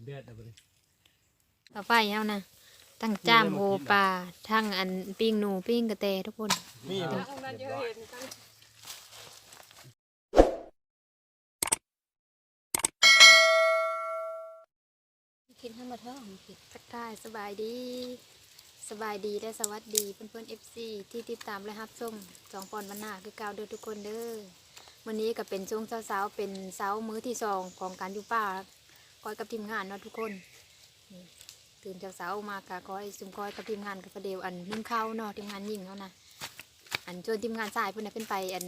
ເອົາໄປເຮົານະ ທັງຈ້າມໂຫປາ ທັງອັນປີ້ງໜູ ປີ້ງກະແຕທຸກຄົນ. ມີ ຄິດໃຫ້ມາເທາະ ຄິດ ທັກທາຍສະບາຍດີ ສະບາຍດີ ແລະ ສະຫວັດດີເພື່ອນໆ ເອັຟຊີ ທີ່ຕິດຕາມ ແລະ ຮັບຊົມຊ່ອງພອນວັນນາຄືເກົ່າເດີທຸກຄົນເດີ. ມື້ນີ້ກໍເປັນຊ່ວງເຊົ້າໆ ເປັນເຊົ້າມື້ທີສອງຂອງການຢູ່ປ່າ ກ້ອຍກັບທີມງານເນາະທຸກຄົນ. ນີ້ ຕື່ນເຊົ້າໆ ມາກະກ້ອຍ ຊຸມກ້ອຍກັບທີມງານກໍພະເດວອັນ ໜຶ້ງເຂົ້າເນາະ ທີມງານຍິງເຮົານະ. ອັນ ສ່ວນທີມງານຊາຍເພິ່ນນະ ເພິ່ນໄປອັນ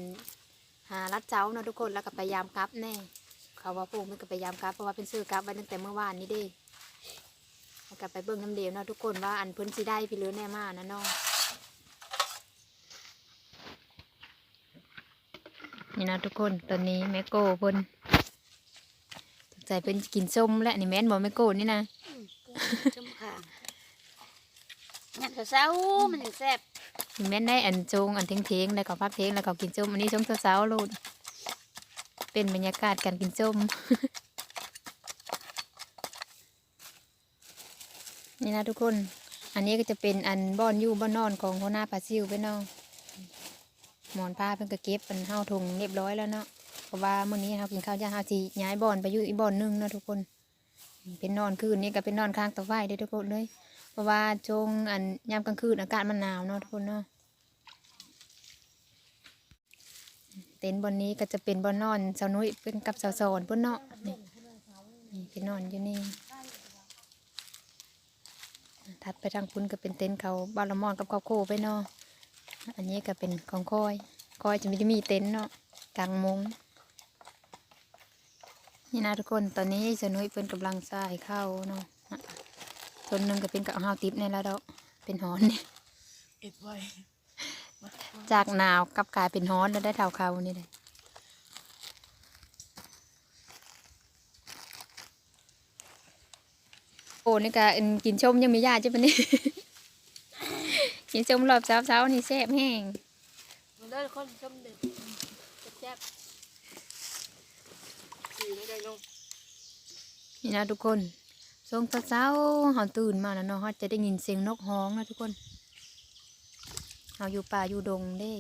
ຫາລັດເຊົ້າເນາະທຸກຄົນ ແລ້ວກໍໄປຍາມກັບແດ່. ເຂົາວ່າພວກມັນກໍໄປຍາມກັບ ເພາະວ່າເພິ່ນຊື້ກັບໄວ້ຕັ້ງແຕ່ມື້ວານນີ້ເດ້. ແລ້ວກໍໄປເບິ່ງນຳເດວເນາະທຸກຄົນ ວ່າອັນເພິ່ນຊິໄດ້ພີເລີແດ່ມານະເນາະ. ນີ້ນະທຸກຄົນ ຕອນນີ້ແມ່ໂກ້ເພິ່ນ ສົງໄສເພິ່ນກິນສົ້ມແຫຼະ. ນີ້ແມ່ນບໍ່ແມ່ໂກ້ນີ້ນະ? ອືມ ສົ້ມຂ່າ ຍາມເຊົ້າໆ ມັນຈັ່ງແຊບ. ແມ່ນໄດ໋ ອັນຊົງອັນເທິງໆ ແລ້ວກໍພັກເທິງ ແລ້ວກໍກິນສົ້ມ. ອັນນີ້ຊົງເຊົ້າໆໂລດ ເປັນບັນຍາກາດການກິນສົ້ມ. ນີ້ນະທຸກຄົນ ອັນນີ້ກໍຈະເປັນອັນບ່ອນຢູ່ບ່ອນນອນຂອງຫົວໜ້າປາຊິວເພິ່ນເນາະ. ໝອນຜ້າເພິ່ນກໍເກັບອັນເຮົາຖົງຮຽບຮ້ອຍແລ້ວເນາະ ເພາະວ່າມື້ນີ້ເຮົາກິນເຂົ້າ ຢ້ານເຮົາຊິຍ້າຍບ່ອນໄປຢູ່ອີກບ່ອນໜຶ່ງເນາະທຸກຄົນ. ເປັນນອນຄືນນີ້ກໍເປັນນອນຂ້າງຕະໄຟເດ້ທຸກຄົນເອີຍ ເພາະວ່າຊ່ວງອັນຍາມກາງຄືນອາກາດມັນໜາວເນາະທຸກຄົນເນາະ. ເຕັນບ່ອນນີ້ກໍຈະເປັນບ່ອນນອນສາວນຸ້ຍເພິ່ນກັບສາວສອນເພິ່ນເນາະ. ນີ້ ນີ້ເພິ່ນນອນຢູ່ນີ້. ຖັດໄປທາງພຸ້ນກໍເປັນເຕັນເຂົາບ່າວລະມ່ອນກັບເຂົາໂຄໄປເນາະ. ອັນນີ້ກໍເປັນຂອງຂ້ອຍ ຂ້ອຍຈະມີ ຈະມີເຕັນເນາະ ກາງມຸງ. ນີ້ນະທຸກຄົນ ຕອນນີ້ສາວນຸ້ຍເພິ່ນກຳລັງສາຍເຂົ້າເນາະ. ສ່ວນໜຶ່ງກໍເປັນກັບເຮົາຕິດນີ້ລະດອກ ເປັນຮ້ອນນີ້ ເອັດໄວ້ ຈາກໜາວກັບກາຍເປັນຮ້ອນແລ້ວໄດ໋ ເຖົ້າເຂົານີ້ໄດ໋. ໂອ້ ນີ້ກະ ອັນ ກິນສົ້ມຍັງມີຢາດຢູ່ປານນີ້ ກິນສົ້ມຮອບເຊົ້າໆ ນີ້ແຊບແຮງ. ມາເດີທຸກຄົນ ສົ້ມເດັດ ແຊບໆ. ນີ້ນະທຸກຄົນ ຊ່ວງເຊົ້າໆ ເຮົາຕື່ນມາແລ້ວເນາະ ເຮົາຈະໄດ້ຍິນສຽງນົກຮ້ອງນະທຸກຄົນ. ເຮົາຢູ່ປ່າຢູ່ດົງເດ້.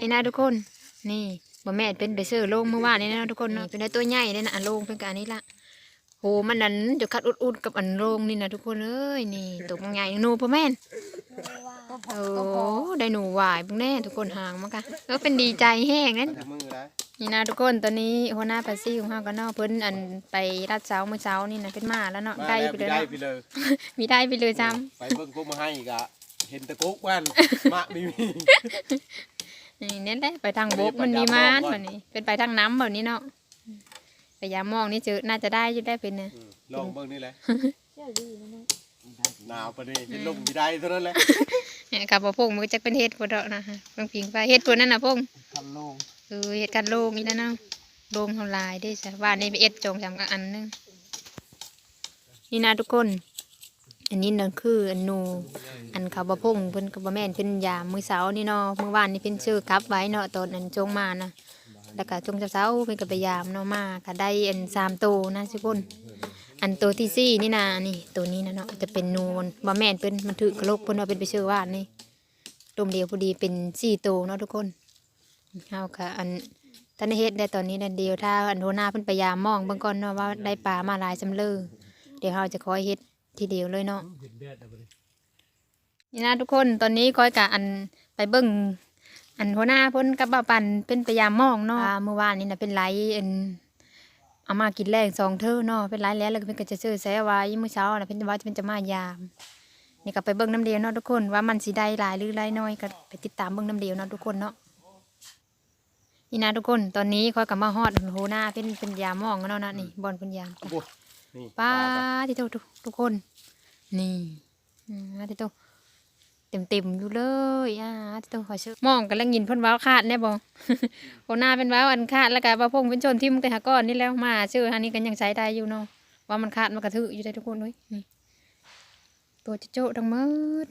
ນີ້ນະທຸກຄົນ ນີ້ ບໍ່ແມ່ນເພິ່ນໄປເຊີໂລງມື້ວານນີ້ເນາະທຸກຄົນເນາະ. ເພິ່ນໄດ້ຕົວໃຫຍ່ເດ້ນະ ໂລງເພິ່ນກະອັນນີ້ລະ. ໂຫ ມັນນັ້ນຈະຂັດອຸດໆກັບອັນໂລງນີ້ນະທຸກຄົນເອີຍ. ນີ້ໂຕບັກໃຫຍ່ ໜູບໍ່ແມ່ນ. ໂອ້ ໄດ້ໜູຫວາຍເບິ່ງແນ່ທຸກຄົນ ຫາງມັນກະ ເອີ ເປັນດີໃຈແຮງນັ້ນ. ນີ້ນະທຸກຄົນ ຕອນນີ້ຫົວໜ້າປາຊິວເຮົາກະເນາະ ເພິ່ນອັນໄປລັດເຊົ້າມື້ເຊົ້ານີ້ນະ ເພິ່ນມາແລ້ວເນາະ. ໄດ້ໄປເລີຍ ໄດ້ໄປເລີຍ ມີໄດ້ໄປເລີຍຊ້ຳ. ໄປເບິ່ງພວກມາໃຫ້ກະເຫັນແຕ່ກົກມັນ ມະມີມີ. ນີ້ແຫຼະ ໄປທາງບົກມັນມີມານ ບາດນີ້ເພິ່ນໄປທາງນ້ຳແບບນີ້ເນາະ. ໄປຢາມມອງນີ້ເຈີ ໜ້າຈະໄດ້ຢູ່ໄດ໋ເພິ່ນນະ. ອືມ ລອງເບິ່ງນີ້ແຫຼະ ໜາວປານນີ້ເຮັດລົງຊິໄດ້ເທົ່ານັ້ນແຫຼະ. ແມ່ນ ຄັນບໍ່ພົງມັນກໍຈັກເປັນເຫັດບໍ່ເດາະນະ ເບິ່ງຜິງໄຟ ເຫັດພວກນັ້ນນະພົງ. ຄັນໂລງ ເອີ ເຫັດຄັນໂລງນີ້ແຫຼະເນາະ ໂລງເຮົາຫຼາຍເດ້ຊະ. ວານນີ້ໄປເອັດສອງສາມອັນໜຶ່ງ. ນີ້ນະທຸກຄົນ ອັນນີ້ນະຄືອັນໜູ ອັນເຂົາບໍ່ພົງເພິ່ນກໍບໍ່ແມ່ນ ເພິ່ນຢາມມື້ເຊົ້ານີ້ເນາະ ມື້ວານນີ້ເພິ່ນຊື້ກັບໄວ້ເນາະ ຕອນອັນຊ່ວງມານະ ແລ້ວກະຊ່ວງເຊົ້າໆເພິ່ນກໍໄປຢາມເນາະ ມາກະໄດ້ອັນສາມໂຕນະທຸກຄົນ. ອັນໂຕທີສີ່ນີ້ນະ ນີ້ໂຕນີ້ນະເນາະ ຈະເປັນໜູ ບໍ່ແມ່ນເພິ່ນ ມັນຖືກກະໂລກເພິ່ນວ່າເພິ່ນໄປຊື້ວານນີ້ ຕົມດຽວພໍດີເປັນສີ່ໂຕເນາະທຸກຄົນ. ເຮົາກະອັນ ທັນໄດ້ເຮັດໄດ້ຕອນນີ້ນະ ດຽວຖ້າອັນຫົວໜ້າເພິ່ນໄປຢາມມອງເບິ່ງກ່ອນເນາະ ວ່າໄດ້ປາມາຫຼາຍສ່ຳເລີ ດຽວເຮົາຈະຄ່ອຍເຮັດທີດຽວເລີຍເນາະ. ນີ້ນະທຸກຄົນ ຕອນນີ້ຂ້ອຍກະອັນໄປເບິ່ງ ອັນຫົວໜ້າເພິ່ນກັບບ່າວປັນເພິ່ນໄປຢາມມອງເນາະ ວ່າມື້ວານນີ້ນະເພິ່ນໄລ່ອັນ ເອົາມາກິນແລງສອງເທື່ອເນາະ ເພິ່ນໄລ່ແລ້ວ ແລ້ວເພິ່ນກໍຈະຊື້ແຊ່ໄວ້ ມື້ເຊົ້ານະເພິ່ນວ່າເພິ່ນຈະມາຢາມ. ນີ້ກໍໄປເບິ່ງນຳດຽວເນາະທຸກຄົນ ວ່າມັນຊິໄດ້ຫຼາຍຫຼືໄດ້ໜ້ອຍ ກໍໄປຕິດຕາມເບິ່ງນຳດຽວເນາະທຸກຄົນເນາະ. ນີ້ນະທຸກຄົນ ຕອນນີ້ຂ້ອຍກໍມາຮອດໂຮນາເພິ່ນ ເພິ່ນຢາມມອງເນາະນະ ນີ້ບ່ອນເພິ່ນຢາມ. ໂອ້ ນີ້ ປາ ປາ ຕິໂທ ທຸກຄົນ ນີ້ ອືມ ຕິໂທ ເຕັມໆຢູ່ເລີຍ ອາ ຕິໂທ ຂ້ອຍເຊີ ມອງກັນແລ້ວຍິນເພິ່ນເວົ້າຂາດແນ່ບໍ່? ໂຮນາເພິ່ນເວົ້າອັນຂາດ ແລ້ວກໍບ່າວພົງເພິ່ນຊົນຖິ້ມແຕ່ຫາກ່ອນນີ້ແລ້ວ ມາເຊີຫານີ້ກໍຍັງໃຊ້ໄດ້ຢູ່ເນາະ ວ່າມັນຂາດມັນກະຖືກຢູ່ໄດ໋ທຸກຄົນເອີຍ. ນີ້ ຕົວໂຈະໆທັງໝົດ.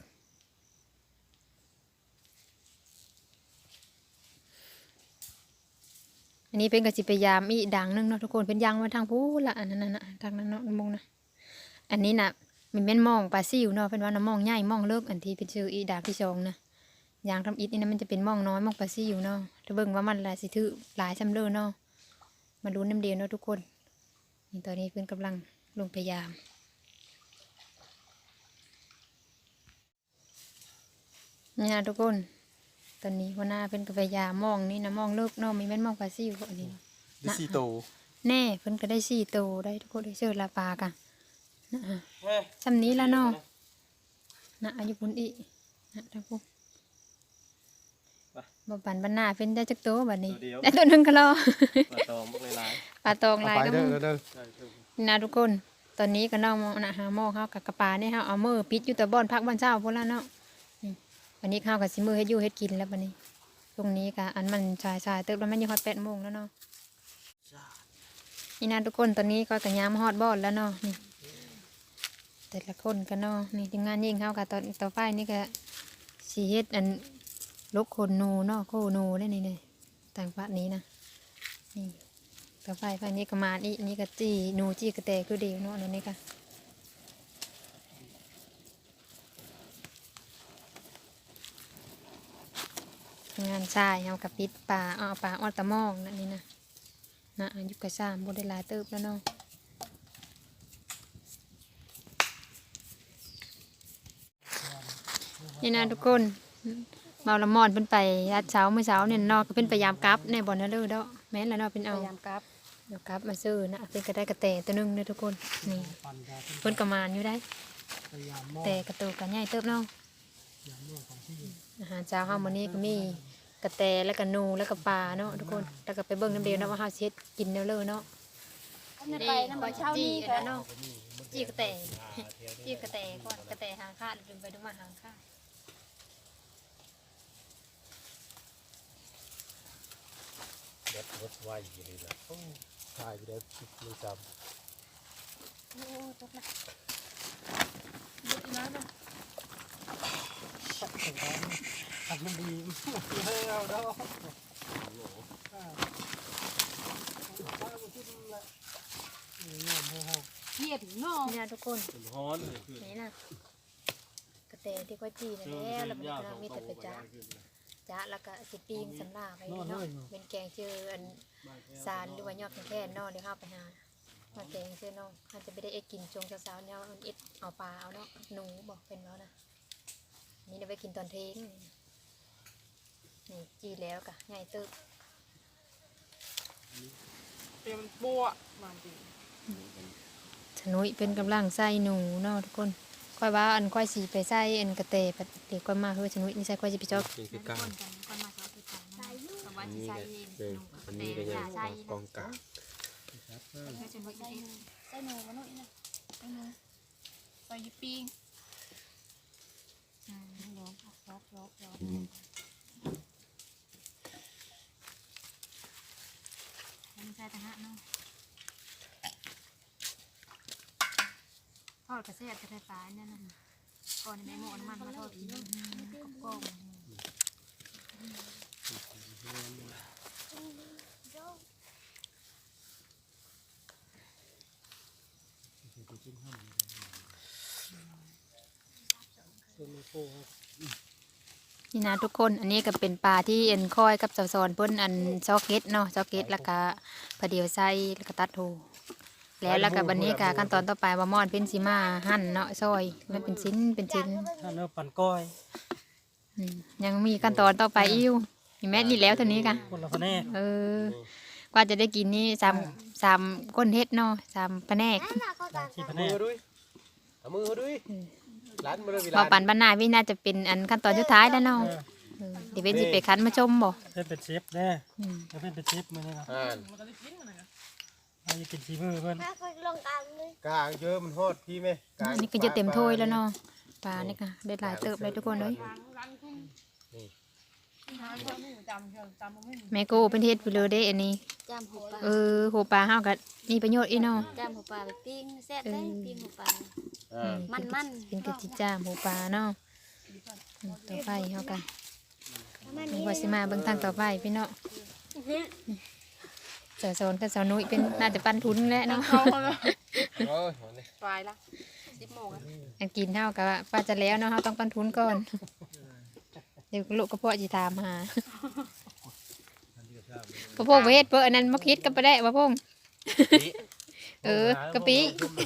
ອັນນີ້ເພິ່ນກໍຊິໄປຢາມອີກດ່າງໜຶ່ງເນາະທຸກຄົນ ເພິ່ນຍ່າງໄວ້ທາງພຸ້ນລະ ອັນນັ້ນນະ ທາງນັ້ນເນາະ ມອງນະ. ອັນນີ້ນະ ມັນແມ່ນມອງປາຊິວເນາະ ເພິ່ນວ່ານະ ມອງໃຫຍ່ ມອງເລິກ ອັນທີ່ເພິ່ນຊື້ອີກດ່າງທີສອງນະ. ຢ່າງທຳອິດນີ້ນະ ມັນຈະເປັນມອງນ້ອຍ ມອງປາຊິວເນາະ ຖ້າເບິ່ງວ່າມັນລະຊິຖືກຫຼາຍຊ່ຳເດີເນາະ. ມາລຸ້ນນຳດຽວເນາະທຸກຄົນ. ນີ້ຕອນນີ້ເພິ່ນກຳລັງລົງໄປຢາມ. ນີ້ນະທຸກຄົນ ຕອນນີ້ຫົວໜ້າເພິ່ນກໍໄປຢາມມອງນີ້ນະ ມອງເລິກເນາະ ມີແມ່ນມອງປາຊິວບໍ່ ອັນນີ້ນະ ໄດ້ສີ່ໂຕ ແນ່ ເພິ່ນກໍໄດ້ສີ່ໂຕໄດ໋ທຸກຄົນເອີຍ. ເຊີລະປາກະນະ ຊ່ຳນີ້ລະເນາະ ນະ ຢູ່ພຸ້ນອີກນະ ທາງພຸ້ນ. ບໍ່ປານບັນນາເພິ່ນໄດ້ຈັກໂຕບັດນີ້ ໂຕດຽວ ໄດ້ໂຕໜຶ່ງກໍລໍ ປາຕອງບັກຫຼາຍໆ ປາຕອງຫຼາຍກໍມີ ເອົາໄປເດີ ເດີ ນີ້ນະທຸກຄົນ. ຕອນນີ້ກໍນ້ອງນະ ຫາໝໍ້ເຮົາກັບກະປານີ້ ເຮົາເອົາມືປິດຢູ່ແຕ່ບ່ອນພັກບ່ອນເຊົາພຸ້ນລະເນາະ. ນີ້ ບັດນີ້ເຮົາກໍຊິມື້ເຮັດຢູ່ເຮັດກິນແລ້ວບັດນີ້. ຊ່ວງນີ້ກໍອັນມັນສາຍໆເຕີບແລ້ວ ມັນຢູ່ຮອດແປດໂມງແລ້ວເນາະ. ນີ້ນະທຸກຄົນ ຕອນນີ້ຂ້ອຍກໍຍ່າງມາຮອດບ່ອນແລ້ວເນາະ. ນີ້ ແຕ່ລະຄົນກໍເນາະ ນີ້ທີມງານຍິງເຮົາກໍ ຕໍ່ ຕໍ່ໄຟນີ້ກໍຊິເຮັດອັນ ຫຼົກຂົນໜູເນາະ ໂຄໜູເດ້ນີ້ ນີ້ ທາງຟາກນີ້ນະ. ນີ້ ຕໍ່ໄຟ ຟາກນີ້ກໍມານອີກ ນີ້ກໍຈີ່ໜູຈີ່ກະແຕຄືດຽວເນາະ ອັນນີ້ກໍ ງານຊາຍເຮົາກໍປິດປາ ເອົາປາອອດຕະໝອງນະ ນີ້ນະ ນະ ອາຍຸກະສາມ ບໍ່ໄດ້ຫຼາຍເຕີບແລ້ວເນາະ. ນີ້ນະທຸກຄົນ ເບົາລະມ່ອນເພິ່ນໄປຍາມເຊົ້າ ມື້ເຊົ້ານີ້ເນາະ ກໍເພິ່ນໄປຍາມກັບແນ່ບໍ່ນະເລີດອກ ແມ່ນລະເນາະ ເພິ່ນເອົາ ໄປຍາມກັບ ເອົາກັບມາຊື້ນະ ເພິ່ນກໍໄດ້ກະແຕໂຕໜຶ່ງເດີທຸກຄົນ. ນີ້ ເພິ່ນກໍໝານຢູ່ໄດ໋ ໄປຍາມໝໍ້ ແຕ່ກະໂຕກໍໃຫຍ່ເຕີບເນາະ. ອາຫານເຊົ້າເຮົາມື້ນີ້ກໍມີກະແຕ ແລ້ວກໍໜູ ແລ້ວກໍປາເນາະທຸກຄົນ. ແລ້ວກໍໄປເບິ່ງນຳດຽວເນາະວ່າເຮົາຊິເຮັດກິນແນວເລີເນາະ. ອັນນັ້ນໄປນຳເຊົ້ານີ້ກໍເນາະ ຈີ່ກະແຕ ຈີ່ກະແຕກ່ອນ ກະແຕຫາງຄາດ ດຶງໄປດຶງມາຫາງຄາດ. ແບັດໝົດໄວຢູ່ນີ້ນະ ໂອ້ ຖ່າຍຢູ່ໄດ້ ມັນຈຳ ໂອ້ ຕົກລະ ເບິດອີກແລ້ວເນາະ ຄັນມັນດີ ເອົາດອກ ຮຽບເນາະ ນີ້ນະທຸກຄົນ ເປັນຮ້ອນເລີຍຄື ນີ້ນະ. ກະແຕທີ່ຂ້ອຍຈີ່ນັ້ນແລ້ວ ແລ້ວມັນກໍມີແຕ່ໄປຈະ ຈະ ແລ້ວກໍຊິປີ້ງສຳລາໄວ້ເນາະ ເປັນແກງເຈີອັນສານ ຫຼືວ່າຍອດແຄນເນາະ. ດຽວເຮົາໄປຫາມາແກງເຈີເນາະ ເຮົາຈະໄປໄດ້ເຮັດກິນຊ່ວງເຊົ້າໆ ເຮົາເຮັດເອົາປາເອົາເນາະ ໜູບໍ ເພິ່ນເວົ້ານະ ມີແຕ່ໄວ້ກິນຕອນເທີ່ຍງ. ນີ້ຈີ່ແລ້ວກະໃຫຍ່ເຕີບ ເຕັມປົວມາຈິ ສະໜຸ້ຍເພິ່ນກຳລັງໃສ່ໜູເນາະທຸກຄົນ. ຂ້ອຍວ່າອັນຂ້ອຍຊິໄປໃສ່ອັນກະແຕ ບັດດຽວຂ້ອຍມາເຮີສະໜຸ້ຍນີ້ໃສ່ ຂ້ອຍຊິໄປຊອກ ກິນຄືກັນ ອັນນີ້ກໍ ອັນນີ້ກໍຍັງກອງກາງ ໃສ່ໜູມາໜ້ອຍນະ ໃສ່ໜູ ໃສ່ຢູ່ປີ້ງ ອືມ ລອງ ລອງ ລອງ ລອງ ອືມ ມັນໃສ່ຕະຫະເນາະ ທອດກະແຊບ ຈະໄດ້ປາອັນນັ້ນນະ ກ່ອນໃຫ້ແມ່ໝໍ້ເອົານ້ຳມັນມາທອດກິນ ອືມ ກອບໆ ນີ້ນະທຸກຄົນ ອັນນີ້ກໍເປັນປາທີ່ອັນຂ້ອຍກັບສາວສອນເພິ່ນອັນຊອກເຫັດເນາະ ຊອກເຫັດ ແລ້ວກະພາດຽວໃສ່ ແລ້ວກະຕັດໂຫ ແລ້ວ ແລ້ວກະບັດນີ້ກະຂັ້ນຕອນຕໍ່ໄປ ບ່າວມ່ອນເພິ່ນຊິມາຫັ່ນເນາະ ຊອຍມັນເປັນຊິ້ນເປັນຊິ້ນ ຫັ້ນເນາະ ປັ່ນກ້ອຍ. ອືມ ຍັງມີຂັ້ນຕອນຕໍ່ໄປອີກຢູ່ ແມ່ນນີ້ແລ້ວເທົ່ານີ້ກະ ຄົນລະພະແນກ ເອີ ກວ່າຈະໄດ້ກິນນີ້ສາມ ສາມຄົນເຮັດເນາະ ສາມພະແນກ ສາມສີ່ພະແນກ ເອົາມືດູ ເອົາມືດູ ອືມ ຫຼານມາເລີຍ ເວົ້າປານບັນນາວິ ໜ້າຈະເປັນອັນຂັ້ນຕອນສຸດທ້າຍແລ້ວເນາະ ເອີ ເອີ ດຽວເພິ່ນຊິໄປຄັດມາຊົມບໍ ເພິ່ນເປັນເຊັຟເດ້ ອືມ ເພິ່ນເປັນເຊັຟມື້ນີ້ນະ ອ່າ ເຮົາຢາກກິນສີມືເພິ່ນ ກາງເຢີ ມັນຮອດພີ້ແມ ກາງ ອັນນີ້ກໍຈະເຕັມຖ້ວຍແລ້ວເນາະ ປານີ້ກໍໄດ້ຫຼາຍເຕີບເລີຍທຸກຄົນເອີຍ ນີ້ ແມ່ໂກເພິ່ນເຮັດໄປເລີຍເດ້ອັນນີ້ ຈ້າມຫົວປາ ເອີ ຫົວປາເຮົາກໍມີປະໂຫຍດອີກເນາະ ຈ້າມຫົວປາໄປປີ້ງແຊບເດ້ ເອີ ປີ້ງຫົວປາ ອືມ ມັນໆ ເພິ່ນກໍຊິຈ້າມຫົວປາເນາະ ອືມ ຕໍ່ໄປເຮົາກໍ ວ່າຊິມາເບິ່ງທາງຕໍ່ໄປພີ່ນ້ອງ ສາວສອນກັບສາວນຸ້ຍເປັນ ໜ້າຈະປັນທຸນແຫຼະເນາະ ໂອ້ຍ ປາຍລະ ສິບໂມງລະ ອັນກິນເຮົາກໍວ່າຈະແລ້ວເນາະ ເຮົາຕ້ອງປັນທຸນກ່ອນ ດຽວໂລກກະເພາະຊິຖາມຫາ ພໍ່ພົງບໍ່ເຮັດເພີ້ ອັນນັ້ນໝາກພິດກັບປາແດກ ພໍ່ພົງ ກະປິ ເອີ ກະປິ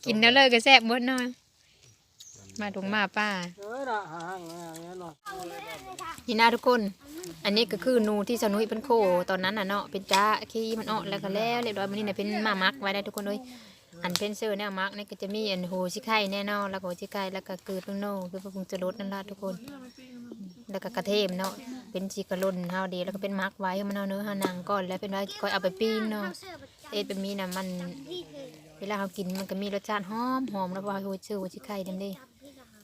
ກິນແນວເລີກະແຊບໝົດເນາະ ໝາດົງໝາປ່າ ເອີ ນະ ຫາ ນີ້ນະທຸກຄົນ ອັນນີ້ກໍຄືໜູທີ່ສາວນຸ້ຍເພິ່ນໂຄຕອນນັ້ນນະເນາະ ເພິ່ນຈະຂີ້ມັນອອກ ແລ້ວກໍແລ້ວລຽບຮ້ອຍ ມື້ນີ້ນະເພິ່ນມາໝັກໄວ້ໄດ໋ທຸກຄົນເອີຍ ອັນເພິ່ນເສີແນວໝັກນີ້ກໍຈະມີອັນຫົວຊິໄຄແນ່ເນາະ ແລ້ວກໍຫົວຊິໄຄ ແລ້ວກໍເກືອແປ້ງນົວ ຄືປະປຸງຊູລົດນັ້ນລະທຸກຄົນ ແລ້ວກໍກະເທີມເນາະ ເພິ່ນຊິກະຫຼົ່ນເຮົາເດ ແລ້ວກໍເພິ່ນໝັກໄວ້ ເຮົາມາເນາະ ເຮົານັ່ງກ່ອນ ແລ້ວເພິ່ນວ່າຊິຄ່ອຍເອົາໄປປີ້ງເນາະ ເຮັດແບບນີ້ນະ ມັນ ເວລາເຮົາກິນມັນກໍມີລົດຊາດຫອມໆ ແລ້ວເພາະວ່າເຮົາເຈີຫົວຊິໄຄນຳເດ້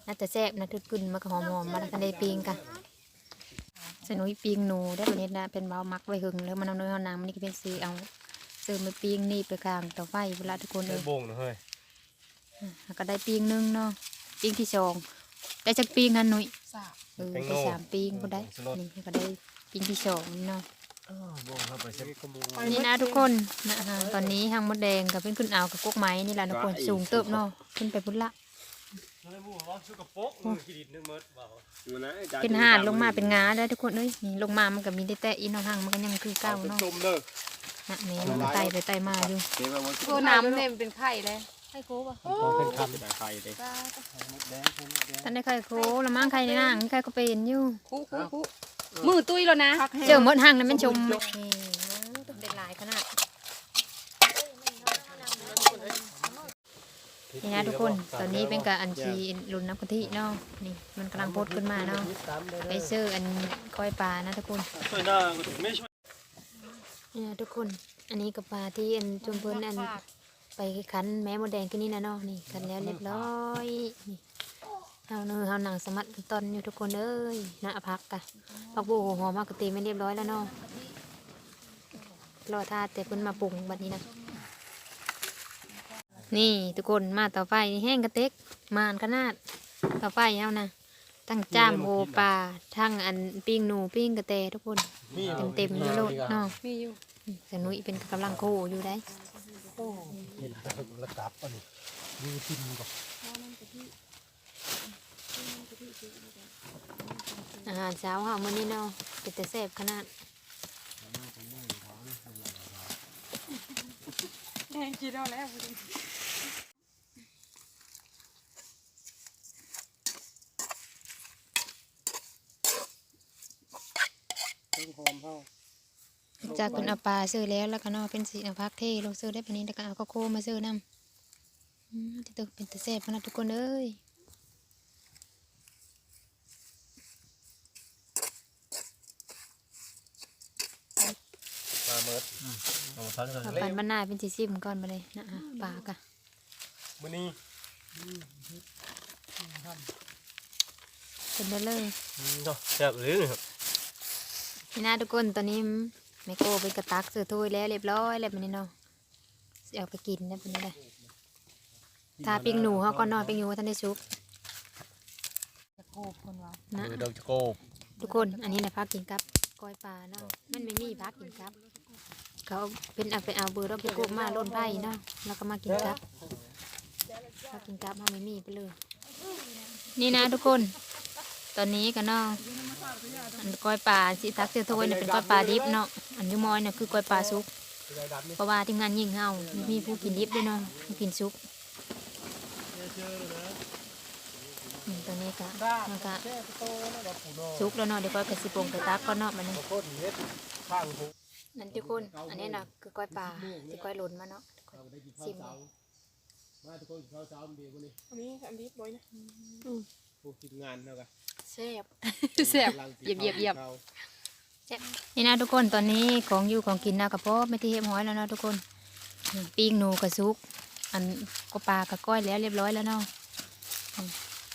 ໜ້າຈະແຊບນະ ຄືກິ່ນມັນກໍຫອມໆ ມາແລ້ວ ຄັນໄດ້ປີ້ງກະ ສາວນຸ້ຍປີ້ງໜູເດ້ ບັດນີ້ນະ ເພິ່ນເວົ້າໝັກໄວ້ເຫິງແລ້ວ ມານຳເຮົານັ່ງ ມື້ນີ້ກໍເພິ່ນຊິເອົາ ເສີມໄປປີ້ງນີ້ໄປກາງເຕົາໄຟພຸ້ນລະທຸກຄົນເອີຍ ໂບງນະເຮີ້ຍ ອ່າ ເຮົາກໍໄດ້ປີ້ງໜຶ່ງເນາະ ປີ້ງທີສອງ ໄດ້ຈັກປີ້ງຫັ້ນນຸ້ຍ? ສາມ ເອີ ໄດ້ສາມປີ້ງພຸ້ນໄດ໋ ນີ້ເຮົາກໍໄດ້ປີ້ງທີສອງນີ້ເນາະ ນີ້ນະທຸກຄົນ ນະ ຕອນນີ້ຮັງມົດແດງກໍເພິ່ນຂຶ້ນເອົາກັບກົກໄມ້ນີ້ລະທຸກຄົນ ສູງເຕີບເນາະ ຂຶ້ນໄປພຸ້ນລະ ເປັນຫາດລົງມາເປັນງາແລ້ວທຸກຄົນເອີຍ ນີ້ລົງມາມັນກໍມີແຕ່ອີ່ໜອງຮັງ ມັນກໍຍັງຄືເກົ່າເນາະ ນະ ແມ່ນມັນໄຕ່ໄປໄຕ່ມາຢູ່ ໂອ້ ນ້ຳນີ້ມັນເປັນໄຂ່ແລ້ວ ໄຂ່ໂຄບໍ່? ເປັນໄຂ່ເດ້ ທັນໄດ້ໄຂ່ໂຄລະມັງ ໄຂ່ນາງ ໄຂ່ກໍເປັນຢູ່ ຄຸ ຄຸ ຄຸ ມືຕຸ້ຍແລ້ວນະ ເຈີໝົດຮັງນະແມ່ນຊົມ ນີ້ ເປັນຫຼາຍຂະໜາດ ນີ້ນະທຸກຄົນ ຕອນນີ້ເພິ່ນກະອັນຊິຫຼຸນນ້ຳກະທິເນາະ ນີ້ມັນກຳລັງພົດຂຶ້ນມາເນາະ ໄປເຊີອັນກ້ອຍປານະທຸກຄົນ ນີ້ນະທຸກຄົນ ອັນນີ້ກໍປາທີ່ອັນຊຸມເພິ່ນອັນໄປຂັນແມ່ມົດແດງຄືນີ້ນະເນາະ ນີ້ຂັນແລ້ວລຽບຮ້ອຍ ນີ້ເຮົາເນີເຮົານັ່ງສະໝັດຕອນຢູ່ທຸກຄົນເອີຍ ນະ ຜັກກະ ຜັກບົວຫົວຫອມເຮົາກະເຕຍມາລຽບຮ້ອຍແລ້ວເນາະ ລໍຖ້າແຕ່ເພິ່ນມາປຸງບັດນີ້ນະ ນີ້ທຸກຄົນ ມາເຕົາໄຟແຮງກະເຕັກ ໝານຂະໜາດ ເຕົາໄຟເຮົານະ ທັງຈ້າມໂຫປາ ທັງອັນປີ້ງໜູ ປີ້ງກະແຕທຸກຄົນ ເຕັມໆຢູ່ໂລດເນາະ ມີຢູ່ ສາວນຸ້ຍເພິ່ນກຳລັງໂຄຢູ່ໃດ໋ ອາຫານເຊົ້າເຮົາມື້ນີ້ເນາະ ເປັນຕາແຊບຂະໜາດ ແດງກິນເອົາແລ້ວ ເຄື່ອງຫອມເຮົາ ຈາກເພິ່ນເອົາປາເສີແລ້ວ ແລ້ວກໍເນາະ ເພິ່ນຊິເອົາຜັກເທລົງເສີໄດ້ປານນີ້ ແລ້ວກໍເອົາເຂົ້າໂຄມາເສີນຳ ອືມ ຕິໂຕ ເປັນຕາແຊບຂະໜາດທຸກຄົນເອີຍ ປາເໝິດ ອືມ ເອົາມາທັນກັນ ເອົາປັນບັນນາເພິ່ນຊິຊິມກ່ອນບັດນີ້ນະ ອ່າ ປາກະ ມື້ນີ້ ເປັນເດີເລີ ອືມ ເນາະ ແຊບອີ່ຫຼີນີ້ ນີ້ນະທຸກຄົນ ຕອນນີ້ແມ່ໂກເພິ່ນກະຕັກໃສ່ຖ້ວຍແລ້ວລຽບຮ້ອຍແລ້ວບັດນີ້ເນາະ ຊິເອົາໄປກິນແລ້ວບັດນີ້ນະ ຖ້າປີ້ງໜູເຮົາກ່ອນເນາະ ປີ້ງໜູບໍ່ທັນໄດ້ສຸກ ນະ ເອີ ດອກຈະໂກບ ທຸກຄົນ ອັນນີ້ນະ ພາກິນກັບກ້ອຍປາເນາະ ມັນມີມີພາກິນກັບ ເຂົາເປັນເອົາໄປເອົາເບີດອກຈະໂກບມາຫຼົ່ນໄຜ່ເນາະ ແລ້ວກໍມາກິນກັບ ພາກິນກັບເຮົາມີມີໄປເລີຍ ນີ້ນະທຸກຄົນ ຕອນນີ້ກໍເນາະ ອັນກ້ອຍປາຊິຕັກໃສ່ຖ້ວຍນີ້ເປັນກ້ອຍປາດິບເນາະ ອັນຢູ່ໝໍ້ນີ້ນະຄືກ້ອຍປາສຸກ ເພາະວ່າທີມງານຍິງເຮົາມີຜູ້ກິນດິບເດ້ເນາະ ຜູ້ກິນສຸກ ອືມ ຕອນນີ້ກະ ມັນກະສຸກແລ້ວເນາະ ດຽວຂ້ອຍກະຊິປົງໄປຕັກກ່ອນເນາະບັດນີ້ ນັ້ນທຸກຄົນ ອັນນີ້ນະຄືກ້ອຍປາທີ່ຂ້ອຍຫຼົ່ນມາເນາະ ຊິມເດ້ ມາທຸກຄົນ ເຂົ້າເຊົ້າເດມື້ນີ້ ອັນນີ້ອັນດີບໍ່ນະ ອືມ ໂອ້ ທີມງານເຮົາກະແຊບ ແຊບ ຢຽບໆໆ ແຊບ ນີ້ນະທຸກຄົນ ຕອນນີ້ຂອງຢູ່ຂອງກິນເຮົາກະພ້ອມເປັນທີ່ຮຽບຮ້ອຍແລ້ວເນາະທຸກຄົນ ປີ້ງໜູກະສຸກ ອັນ ກະປາກະກ້ອຍແລ້ວລຽບຮ້ອຍແລ້ວເນາະ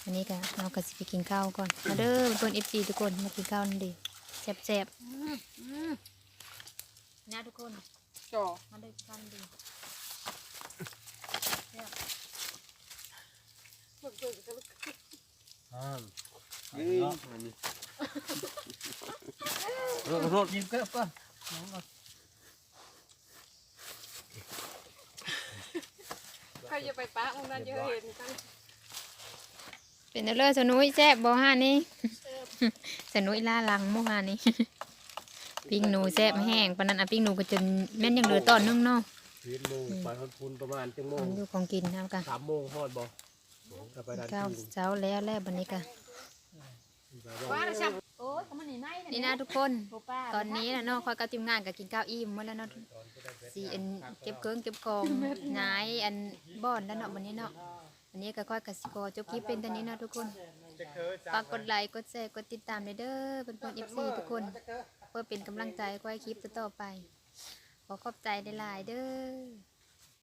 ອືມ ອັນນີ້ກະ ເຮົາກະຊິໄປກິນເຂົ້າກ່ອນ ມາເດີເພື່ອນໆ ເອັຟຊີ ທຸກຄົນ ມາກິນເຂົ້ານຳເດີ ແຊບໆ ອືມ ນະທຸກຄົນ ຈ່ອ ມາເດີກິນເຂົ້ານຳເດີ ແຊບ ອ່າ ນີ້ ເອີ ຂໍໂທດ ກິນເກີບກ່ອນ ຂ້ອຍຢ່າໄປປະໝ່ອງນັ້ນ ຢ່າເຫັນກັນ ເປັນແນວເລີ ສາວນຸ້ຍ ແຊບບໍ່ຮ້ານນີ້? ສາວນຸ້ຍລ້າຫຼັງໝູ່ຮ້ານນີ້ ປີ້ງໜູແຊບແຮງ ປານນັ້ນ ອາ ປີ້ງໜູກະຈົນແມ່ນຍັງເຫຼືອຕອນໜຶ່ງເນາະ ສິບເອັດໂມງ ອືມ ໄປຮອດພຸ້ນປະມານຈັກໂມງ? ຂອງຢູ່ຂອງກິນເຮົາກະ ສາມໂມງຮອດບໍ່? ເຂົ້າເຊົ້າແລ້ວແລ້ວ ບາດນີ້ກະ ນີ້ນະທຸກຄົນ ຕອນນີ້ນະເນາະ ຂ້ອຍກັບທີມງານກະກິນເຂົ້າອີ່ມໝົດແລ້ວເນາະ ຊິອັນເກັບເຄື່ອງເກັບຂອງ ຍ້າຍອັນບ່ອນແລ້ວເນາະ ບາດນີ້ເນາະ ອັນນີ້ກະຂ້ອຍກະຊິຂໍຈົບຄລິບເປັນເທົ່ານີ້ເນາະທຸກຄົນ ຝາກກົດໄລ ກົດແຊ ກົດຕິດຕາມແດ່ເດີ ເພື່ອນໆ ເອັຟຊີ ທຸກຄົນ ເພື່ອເປັນກຳລັງໃຈໃຫ້ຂ້ອຍຄລິບຕໍ່ໆ ໄປ ຂໍຂອບໃຈຫຼາຍໆ ເດີ.